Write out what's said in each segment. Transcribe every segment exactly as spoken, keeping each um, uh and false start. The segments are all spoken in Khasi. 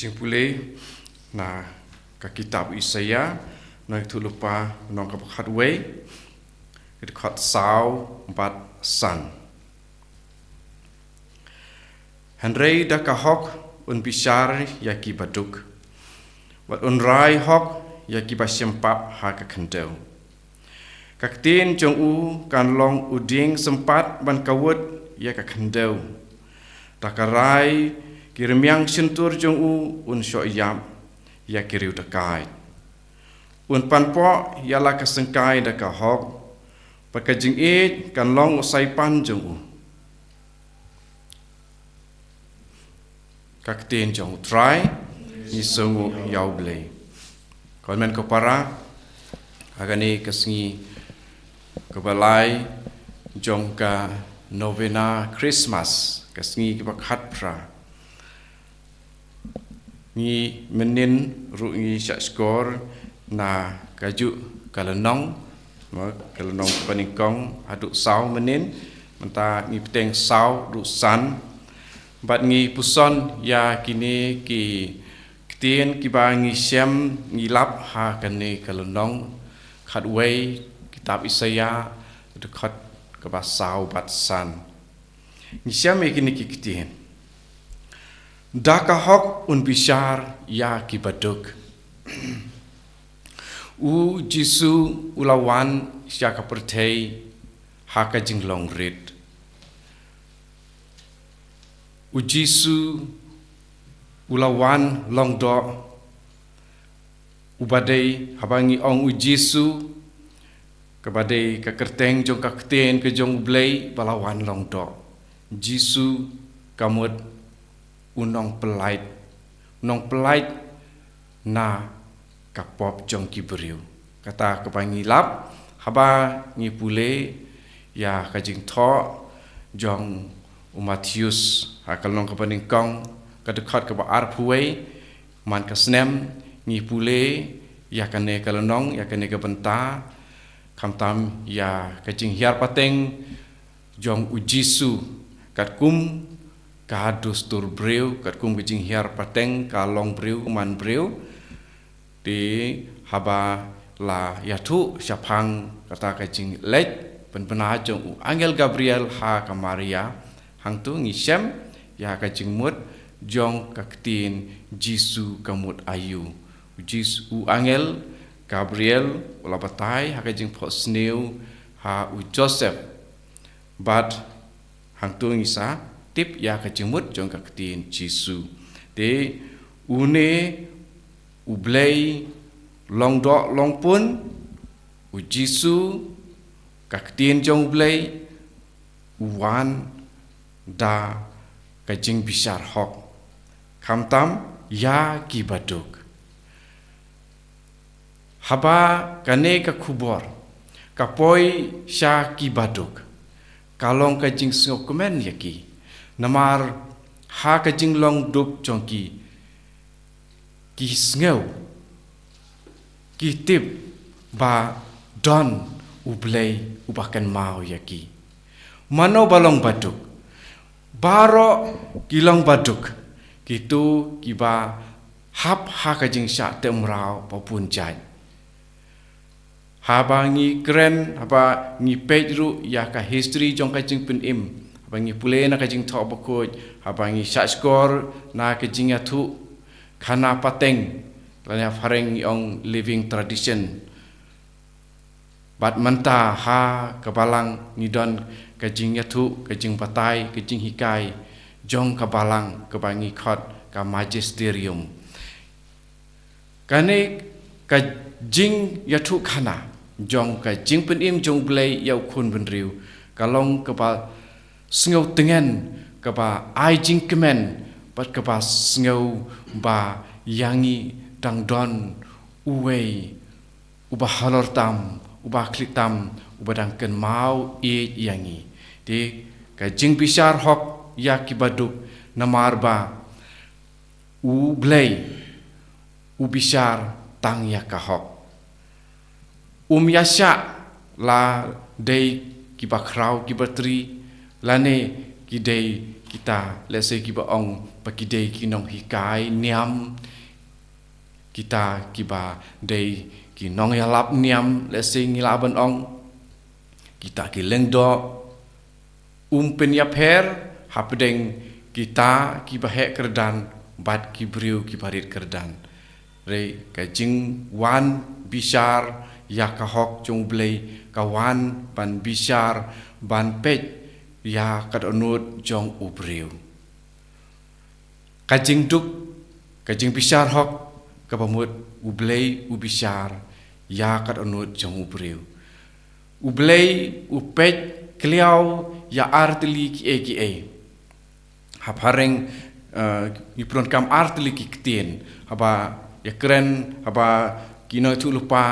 Jingpule na ka kitab Isaïah, na ka lynnong kaba khatwei, ka dkhot saw bad san. Hynrei da ka hok un bishar ïa ki baduk, bad un rai hok ïa ki ba shim pap ha ka khyndew. Ka ktien jong u kan long u dieng sympat ban kawut ïa ka khyndew. Da ka rai ki rmiang shyntur jong u un shoh ïap ïa ki riew dakaid. Un pan poh ïa la ka syngkai da ka hok, bad ka jingïeit kan long u saipan jong u. Ka ktien jong u Trai. Ngi sngew ïa u Blei. Ko hynmen ko para, ha kane ka sngi kaba lai jong ka novena Christmas, ka sngi kaba khatphra, ngi mynnin ruh ngi shah shkor na kajuh ka lynnong, mo, ka lynnong kaba nyngkong haduh saw mynnin, mynta ngi bteng saw haduh san, bad ngi puson ïa kine ki ktien kiba ngi shem ngi lap ha kane ka lynnong khatwei, kitab Isaïah, dkhot kaba saw bad san. Ngi shem ïa kine ki ktien. Da ka hok un bishar ïa ki baduk. U Jisu u la wan sha ka pyrthei ha ka jinglong rit. U Jisu u la wan long doh. Uba dei, haba ngi ong u Jisu, kaba dei ka kyrteng jong ka ktien ka jong u Blei ba la wan long doh. Jisu ka mut u nongpyllait, u nongpyllait na ka pop jong ki briew. Kata kaba ngi lap haba ngi pule ïa ka jingthoh jong u Mathaios ha ka lynnong kaba nyngkong, ka dkhot kaba arphew wei, man ka snem ngi pule ïa kane ka lynnong, ïa kane ka bynta, khamtam ïa ka jinghiar pateng jong u Jisu, katkum ka dustur briew, katkum ka jinghiar pateng ka long briew man briew. Te haba la ïathuh shaphang kata ka jingleit pynbna jong u angel Gabriel ha ka Maria, hangto ngi shem ïa ka jingmut jong ka ktien Jisu ka mut aïu. U Jisu, u angel Gabriel u la batai ha ka jingphohsniew ha u Joseph. Bad hangto ngi sa tip ïa ka jingmut jong ka ktien Jisu. Te une u Blei long doh long pun, u Jisu, ka ktien jong u Blei, u wan da ka jingbishar hok, khamtam ïa ki baduk. Haba kane ka khubor ka poi sha ki baduk, ka long ka jingsngewkmen ïa ki. Namar ha ka jinglong duk jong ki, ki sngew, ki tip ba don u Blei uba kynmaw ïa ki. Mano ba long baduk? Baroh ki long baduk, kito kiba hap ha ka jingshah tymraw ba bun jait. Haba ngi kren, haba ngi peit ruh ïa ka history jong ka jingpynim, haba ngi pule na ka Jingthoh Bakhuid, haba ngi shah shkor na ka jingïathuh khana pateng, lane ha phareng ngi ong living tradition. Bad mynta ha ka balang ngi don ka jingïathuh, ka jingbatai, ka jinghikai jong ka balang kaba ngi khot ka magisterium. Kane ka jingïathuh khana jong ka jingpynim jong u Blei ïa u khun bynriew, ka long kaba sngewtngen, kaba ai jingkmen, bad kaba sngew ba ïa ngi dang don uwei uba halor tam, uba khlieh tam, uba dang kynmaw ïeit ïa ngi. Te ka jingbishar hok ïa ki baduk, namar ba u Blei u bishar tang ïa ka hok. Um ïa shah la dei kiba khraw kiba tri, lane ki dei kita, lehse kiba ong ba ki dei ki nonghikai niam, kita kiba dei ki nongïalap niam, lehse ngi lah ban ong, kita ki lyngdoh, um pynïapher hapdeng kita kiba heh kyrdan bad ki briew kiba rit kyrdan. Hynrei ka jingwan bishar ïa ka hok jong U Blei ka wan ban bishar, ban peit ïa ka dohnud jong u briew. Ka jingduk, ka jingbishar hok, kaba mut U Blei u bishar ïa ka dohnud jong u briew. U Blei u peit kliaw ïa artylli kiei kiei. Ha phareng, eh, ngi pyndonkam artylli ki ktien, haba ïakren, haba ki nongïathuhlypa,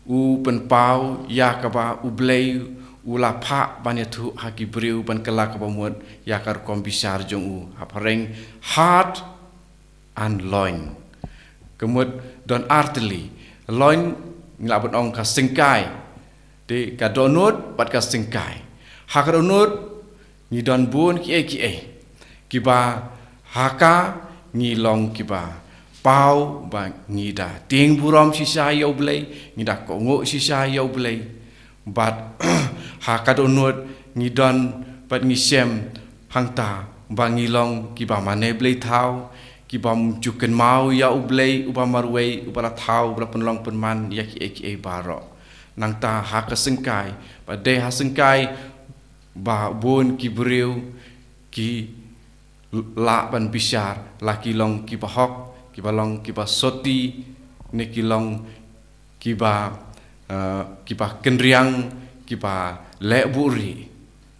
u pynpaw ïa kaba U Blei u la phah ban ïathuh ha ki briew ban kylla kaba mut ïa ka rukom bishar jong u. Ha phareng, heart and loin. Ka mut don artylli. Loin ngi lah ban ong ka syngkai. Te ka dohnud bad ka syngkai. Ha ka dohnud ngi don bun kiei kiei. Kiba ha ka ngi long kiba paw ba ngi da tieng burom shisha ïa U Blei, ngi da kohnguh shisha ïa U Blei. Bad ha ka dohnud ngi don bad ngi shem hangta ba ngi long kiba mane blei thaw, kiba ym ju kynmaw ïa U Blei uba marwei, uba la thaw, uba la pynlong pynman ïa kiei kiei baroh. Nangta ha ka syngkai, ba dei ha syngkai ba bun ki briew ki lah ban bishar, la ki long kiba hok, kiba long kiba soti, ne ki long kiba, eh, kiba kynriang, kiba leh buhrieh.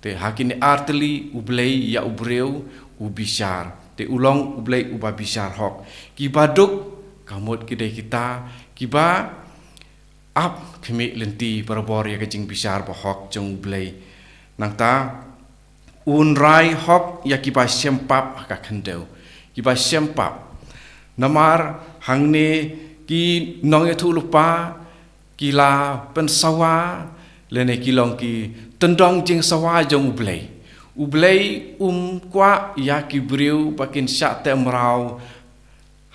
Te ha kine artylli U Blei ïa u briew u bishar. Te u long U Blei uba bishar hok. Kiba duk, ka mut ki dei kita kiba ap khmih lynti barabor ïa ka jingbishar ba hok jong U Blei. Nangta un rai hok ïa kiba shem pap ha ka khyndew. Kiba shem pap. Namar hangne ki nongïathuhlypa ki la pynsawa, lane ki long ki tyndong jingsawa jong U Blei. U Blei um kwah ïa ki briew ba kin shah teh mraw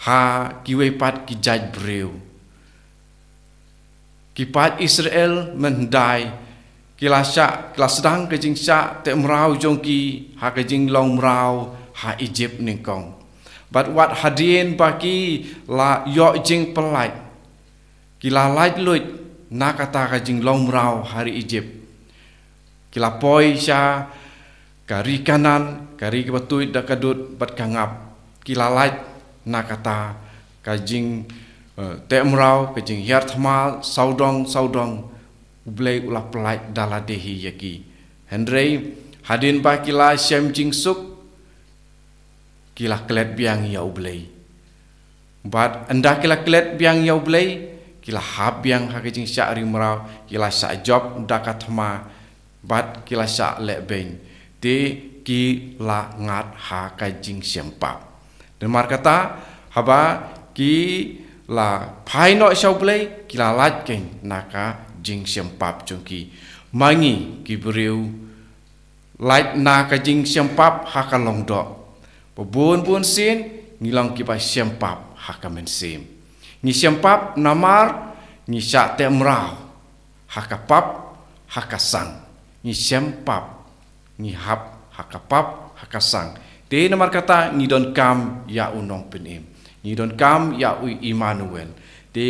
ha kiwei pat ki jait briew. Ki paid Israel mynhyndai ki la shah, ki la sdang ka jingshah teh mraw jong ki ha ka jinglong mraw ha Egypt nyngkong. Bad wat hadien ba ki la ïoh jingpyllait, ki la lait luid na kata ka jinglong mraw ha ri Egypt. Ki la poi sha ka ri Kanaan, ka ri kaba tuid da ka dud bad ka ngap. Ki la lait na kata ka jing, eh, teh mraw, ka jinghiar thma sawdong sawdong. U Blei u la pyllait da lade hi ïa ki. Hynrei hadien ba ki la shem jingsuk, ki la klet biang ïa U Blei. Bad ynda ki la klet biang ïa U Blei, ki la hap biang ha ka jingshah ri mraw, ki la shah jop da ka thma, bad ki la shah leh beiñ. Te ki la ngat ha ka jingshem pap. Namar kata, haba ki la phai noh sha U Blei, ki la lait kein na ka jingshem pap jong ki. Ma ngi ki briew lait na ka jingshem pap ha ka lyngdoh. Ba bun bun sien ngi long kiba shem pap ha ka mynsiem. Ngi shem pap namar ngi shah teh mraw ha ka pap, ha ka sang. Ngi shem pap, ngi hap ha ka pap, ha ka sang. Te namar kata ngi donkam ïa u Nongpynim. Ngi donkam ïa u Immanuel. Te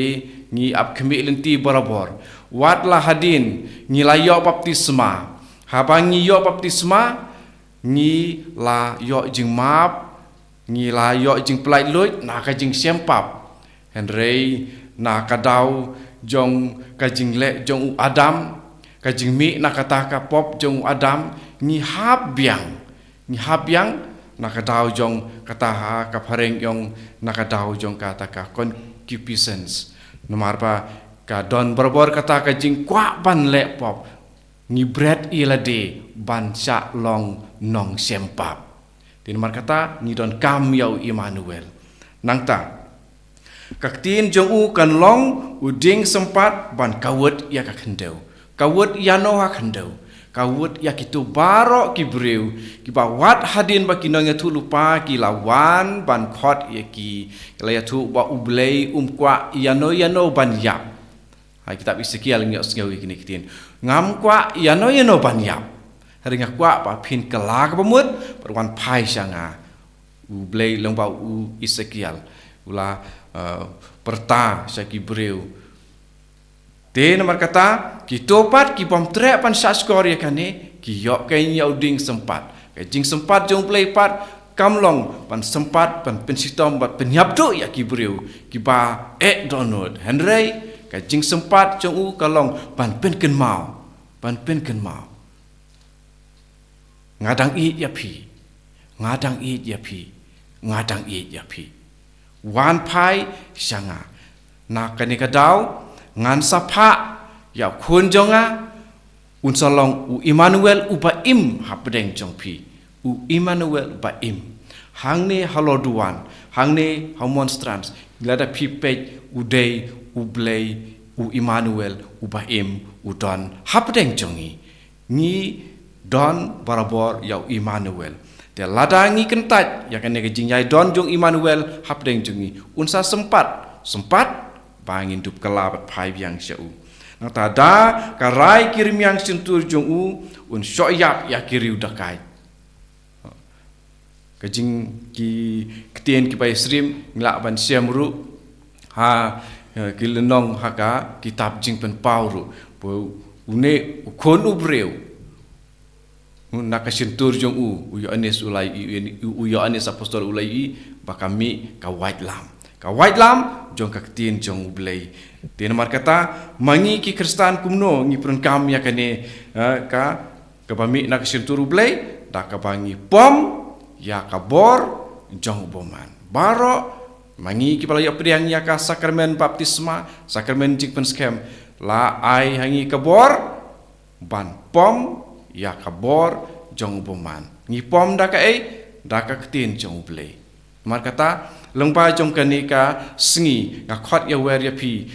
ngi ap khmih lynti barabor. Wat la hadien ngi la ïoh baptisma. Haba ngi ïoh baptisma, ngi la ïoh jingmap, ngi la ïoh jingpyllait luid na ka jingshem pap. Hynrei na ka daw jong ka jingleh jong u Adam, ka jingmih na kata ka pop jong u Adam, ngi hap biang. Ngi hap biang na ka daw jong kata ha ka phareng ïong, na ka daw jong kata ka concupiscence. Namar ba ka don barabor kata ka jingkwah ban leh pop. Ngi bret ïa lade ban shah long nongshem pap. Te namar kata ngi donkam ïa u Immanuel. Nangta ka ktien jong u kan long u dieng sympat ban kawut ïa ka khyndew. Kawut ïano ha khyndew? Ka wut ïa kito baroh ki briew, kiba wat hadien ba ki nongïathuhlypa ki la wan ban khot ïa ki, ki la ïathuh ba U Blei um kwah ïano ïano ban ïap. Ha kitab Esekiel ngi ïohsngew ïa kine ki ktien. Ngam kwah ïano ïano ban ïap. Hynrei nga kwah ba phin kylla kaba mut, bad wan phai sha nga. U Blei lyngba u Esekiel u la, eh, pyrta sha ki briew. Te namar kata, kito pat ki bym treh ban shahshkor ïa kane, ki ïoh kein ïa u dieng sympat. Ka jingsympat jong U Blei pat, kam long ban sympat, ban pynshitom, ban pynïap duh ïa ki briew kiba eh dohnud. Hynrei, ka jingsympat jong u ka long ban pynkynmaw, ban pynkynmaw. Nga dang ïeit ïa phi. Nga dang ïeit ïa phi. Nga dang ïeit ïa phi. Wan phai sha nga. Na kane ka daw, ngan sa phah ïa u khun jong nga, un sa long u Immanuel uba im hapdeng jong phi. U Immanuel uba im. Hangne ha Lorduan, hangne ha Monstrans, lada phi peit u dei U Blei, u Immanuel uba im, u don hapdeng jong ngi. Ngi don barabor ïa u Immanuel. Te lada ngi kyntait ïa kane ka jingïaidon jong u Immanuel hapdeng jong ngi, un sa sympat, sympat ba ngin dup kylla bad phai biang sha u. Nangta da ka rai ki rmiang shyntur jong u, un shoh ïap ïa ki riew dakaid. Ka jing ki ktien kiba ïasyriem ngi lah ban shem ruh ha, eh, ki lynnong ha ka kitab Jingpynpaw ruh. Ba une u Khun u briew, na ka shyntur jong u, u Ïoannis u la ïohi, u Ïoannis Apostol u la ïohi ba ka mih ka waitlam. Ka waitlam jong ka ktien jong U Blei. Te namar kata, ma ngi ki Khristan kumno ngi pyndonkam ïa kane, eh, ka kaba mih na ka shyntur U Blei, da kaba ngi pom ïa ka bor jong u bymman. Baroh, ma ngi kiba la ïoh pdiang ïa ka sakramen baptisma, sakramen jingpynskhem, la ai ha ngi ka bor ban pom ïa ka bor jong u bymman. Ngi pom da kaei, da ka ktien jong U Blei. Namar kata, lyngba jong kane ka sngi, nga khot ïa wer ïa phi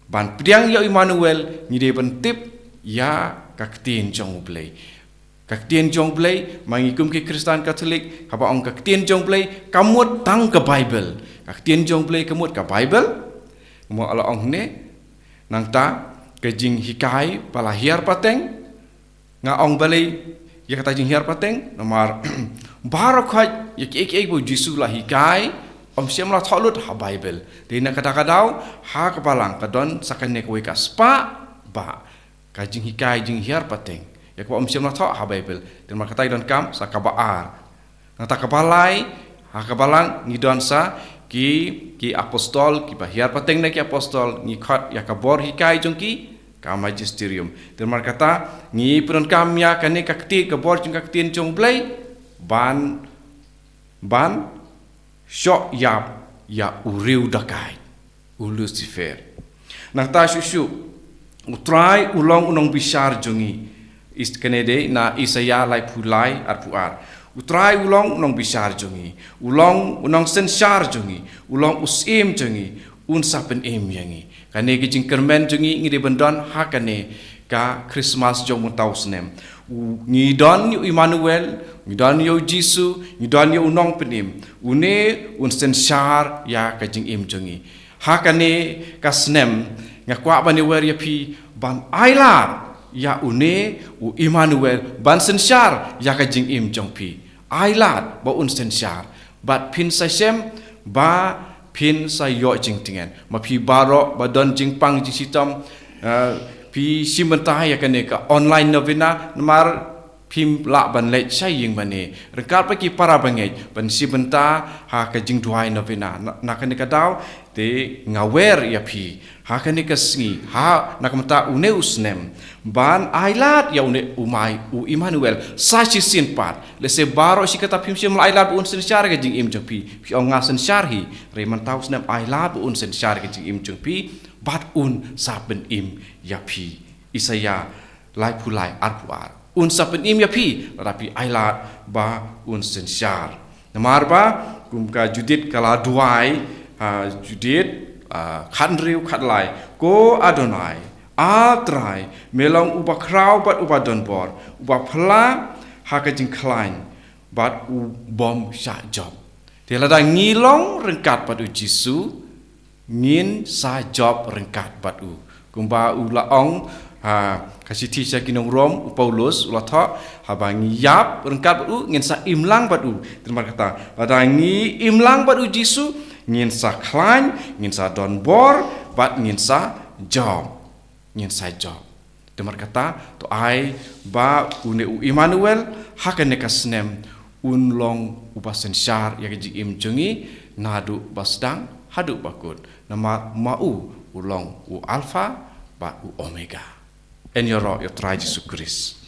ban pdiang ïa u Immanuel, ngi dei ban tip ïa ka ktien jong U Blei. Ka ktien jong U Blei, ma ngi kum ki Khristan Katholik, haba ong ka ktien jong U Blei, ka mut tang ka Baibl. Ka ktien jong U Blei, ka mut ka Baibl. Mo la ong ne, nangta, ka jinghikai ba la hiar pateng, nga ong balei ïa kata jinghiar pateng, namar baroh khoit ïa kiei kiei ba u Jisu u la hikai, ym shym la thoh lut ha Baibl. Te na kata ka daw, ha ka balang ka don sa kane kawei ka spah ba ka jinghikai jinghiar pateng. Ïa kaba ym shym la thoh ha Baibl. Te namar kata ngi donkam sa kaba ar. Nangta kaba lai, ha ka balang ngi don sa ki, ki apostol, kiba hiar pateng na ki apostol, ngi khot ïa ka bor hikai jong ki, ka magisterium. Te namar kata, ngi pyndonkam ïa kane ka ktien, ka bor jong ka ktien jong U Blei, ban, ban shoh ïap ïa u riew dakaid, u Lucifer. Nangta shuh shuh, U Trai u long u nongbishar jong ngi. Is-, kane dei na Isaïah laiphew lai arphew ar. U Trai u long u nongbishar jong ngi. U long u nongsynshar jong ngi. U long u syiem jong ngi. Un sa pynim ïa ngi. Kane ka jingkyrmen jong ngi ngi dei ban don ha kane ka Christmas jong mynta u snem. U, ngi don ïa u Immanuel, ngi don ïa u Jisu, ngi don ïa u Nongpynim. Une un synshar ïa ka jingim jong ngi. Ha kane ka snem, nga kwah ban ïawer ïa phi ban ailad ïa une u Immanuel ban synshar ïa ka jingim jong phi. Ailad ba un synshar. Bad phin sa shem ba phin sa ïoh jingtngen. Ma phi baroh ba don jingpang jingshitom, eh, phi shim bynta ïa kane ka online novena, namar phim lah ban leit sha ïing mane. Ryngkat bad ki para bangeit, ban shim bynta ha ka jingduwai novena. Na, na kane ka daw, te nga wer ïa phi. Ha kane ka sngi, ha, na ka bynta une u snem. Ban ailad ïa une u Mai, u Immanuel. Sa shisien pat. Lehse baroh shi katta phim shym la ailad ba un synshar ka jingim jong phi. Phi ong nga synshar hi. Hynrei mynta u snem ailad ba un synshar ka jingim jong phi. Bad un sa pynim ïa phi. Isaïah laiphew lai arphew ar. Un sa pynim ïa phi, lada phi ailad ba un synshar. Namar ba, kum ka Judith ka la duwai, ha, Judith, ah, khathynriew khatlai. Ko Adonai, A Trai, me long uba khraw bad uba donbor, uba phylla ha ka jingkhlaiñ bad u bym shah jop. Te lada ngi long ryngkat bad u Jisu, ngin sa jop ryngkat bad u. Kumba u la ong ha ka shithi sha ki nong Rom u Paulus u la thoh, haba ngi ïap ryngkat bad u ngin sa imlang bad u. Te namar kata, lada ngi imlang bad u Jisu, ngin sa khlaiñ, ngin sa donbor bad ngin sa jop. Ngin sa jop. Te namar kata, to ai ba une u Immanuel ha kane ka snem un long uba synshar ïa ka jingim jong ngi, naduh ba sdang haduh ba kut. Namar ma u u long u Alpha bad u Omega. Yn ïaroh ïa u Trai Jisu Khrist.